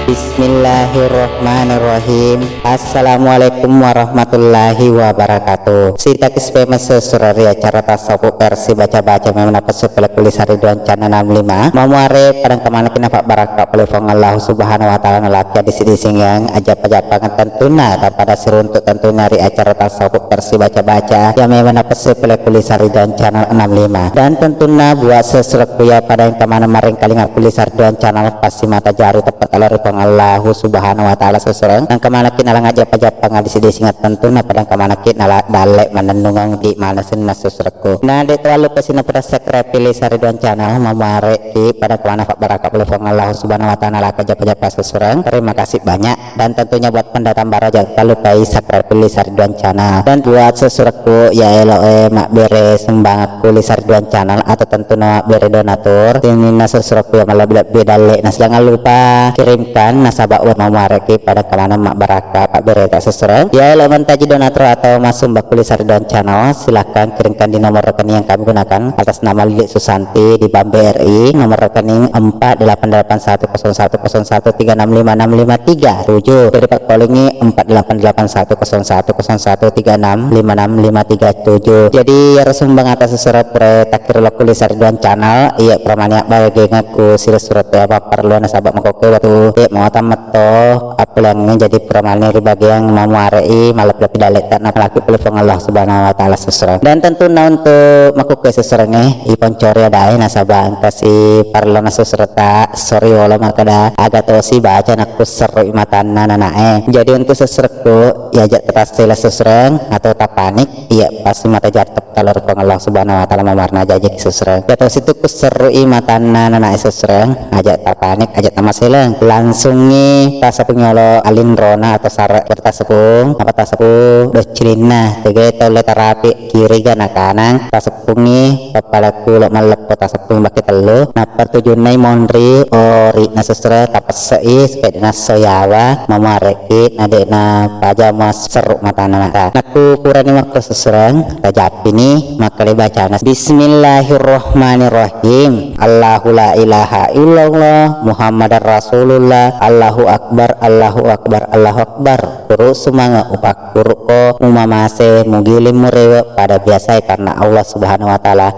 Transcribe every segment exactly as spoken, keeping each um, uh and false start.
Bismillahirrahmanirrahim. Assalamualaikum warahmatullahi wabarakatuh. Sitakkis pemessu sura ri acara tasawuf versi baca-baca memang napessu pole kuli sari duancana enam lima. Mamuare padang kamanaki nafak barakka pole Puang Allah Subhanahu wa Ta'ala nalaki disi-disingeng ajappa-jappa tentunna tapada siruntuk tentunna ri acara tasawuf versi baca-baca yang memang napessu pole kuli sari duancana enam lima. Dan tentunna buat sesurekku ya pada yang kemana maring kalinga kuli sari duancana pasti mata jari tepat kalau ri Puang Allahu Subhanahu wa Ta'ala sesureng. Nang kemanaki nalang aja pajapang disi-disi tentunna pada kemanaki nala dalle manennungeng di mana senna sesurekku. Nah, dek terlalu pesina pada subscribe pilih sari duancana mamuare ki pada kemana fak baraka pole Puang Allahu Subhanahu wa Ta'ala laka japa-japa sesureng. Terima kasih banyak. Dan tentunya buat pendatang baru jangan lupa subscribe pilih sari duancana. Dan buat sesurekku ya elo e mabbere sumbangan kuli sari duancana atau tentu na mabbere donatur. Sininna sesurekku ya malebbi-lebbi dalle. Nah, jangan lupa kirimkan nasaba buat mamuareki pada kemana mak baraka pak bere tak sesureng. Ya elo mentaji donatur atau masumba kuli sari duancana silahkan kirimkan di nomor rekening yang kami gunakan atas nama Lili Susanti di Bank BRI, nomor rekening empat delapan delapan satu kosong satu kosong satu tiga enam lima enam lima tiga tujuh. Jadi, Pak, callingi empat delapan delapan satu kosong satu kosong satu tiga enam lima enam lima tiga tujuh. Jadi, iyaro sumbang atas surat pura takkiro lokku Lisa Ridwan Channel, iya, pramania bawa gengakku sila surat apa perlu nasaba makokke watu, iya, mau tamat to, appuliangnge jadi pramani ri bagiang mamuarei, malebbi-lebbi daletta, napalaki pole Puang Allah Subhanahu wa Ta'ala sesereng. Dan tentunna untuk makukkue seserengnge, iponcori adae nasaba engkasi parellona seseretta, sori wolo makkeda, aga tosi baca nakkusserrui matanna nanae. Jadi untuk seserekku, iajak tatassela sesereng atau tapanik, iya pasti mata jartep talor Puang Allah Subhanahu wa Ta'ala mamarna jajaki sesereng. Iya tosi tu kusserrui matanna nanae sesereng, aja tapanik, aja tamaseleng. Langsungi tasepung yolo alinrona atau sare tasepung, apa tasepung docilinna, tege taulle tarapi kiri ga na kanang, taseppungi pappalakku lo malleppo taseppungi bakke tellu, nappa tujunnai monri ori na sesereng tapesse'i supaya de nasso yawa mamuareki na de na paja muasserru matana mata. Nakku purani makko sesereng, tajappini makkeda bacana. Bismillahirrahmanirrahim. Allahu la ilaha illallah, Muhammadar Rasulullah, Allahu Akbar, Allahu Akbar, Allahu Akbar. Kuru sumanga upakkuruko, mumamase, mugiling murewe pada biasae karena Allah Subhanahu wa Ta'ala.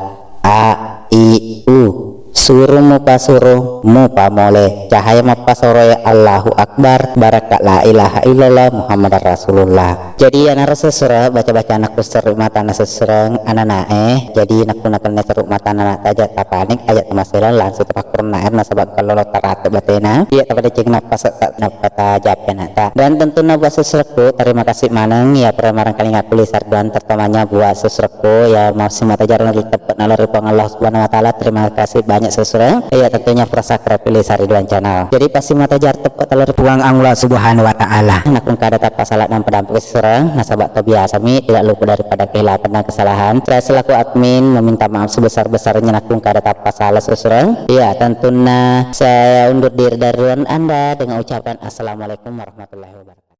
A, I, U. Suru mupasuru, mupamole. Cahaya mappasoroe Allahu Akbar, barakka la ilaha illallah, Muhammadar Rasulullah. Jadi, anaro sesereng baca-baca nakku serru matana sesereng ananae. Jadi, nakku nakenna serru matana aja tapanik, aja tamaselang, langsung tapakkurunna air nasaba kelolo tarate batena. Iya, tapadeceng nappase, nappa tajappe nata. Dan tentunna buat seserekku, terima kasih maneng ya pura marengkalinga kuli sarduan tertamanya buat seserekku ya masih mata jarang di tempat nalori Puang Allah Subhanahu wa Ta'ala. Terima kasih banyak sesereng. Iya, tentunya pura subscribe pilih sari duan channel. Jadi pasti mata jar tempat nalori Puang Allah Subhanahu wa Ta'ala. Nakung kada tappa salah dan pedampu sesereng nasaba to biasa mi tidak luput daripada kehilapan dan kesalahan. Saya selaku admin meminta maaf sebesar-besarnya nakung kada tappa salah sesereng. Iya, tentunna saya undur diri dari ruangan Anda dengan ucapan assalamualaikum warahmatullahi wabarakatuh.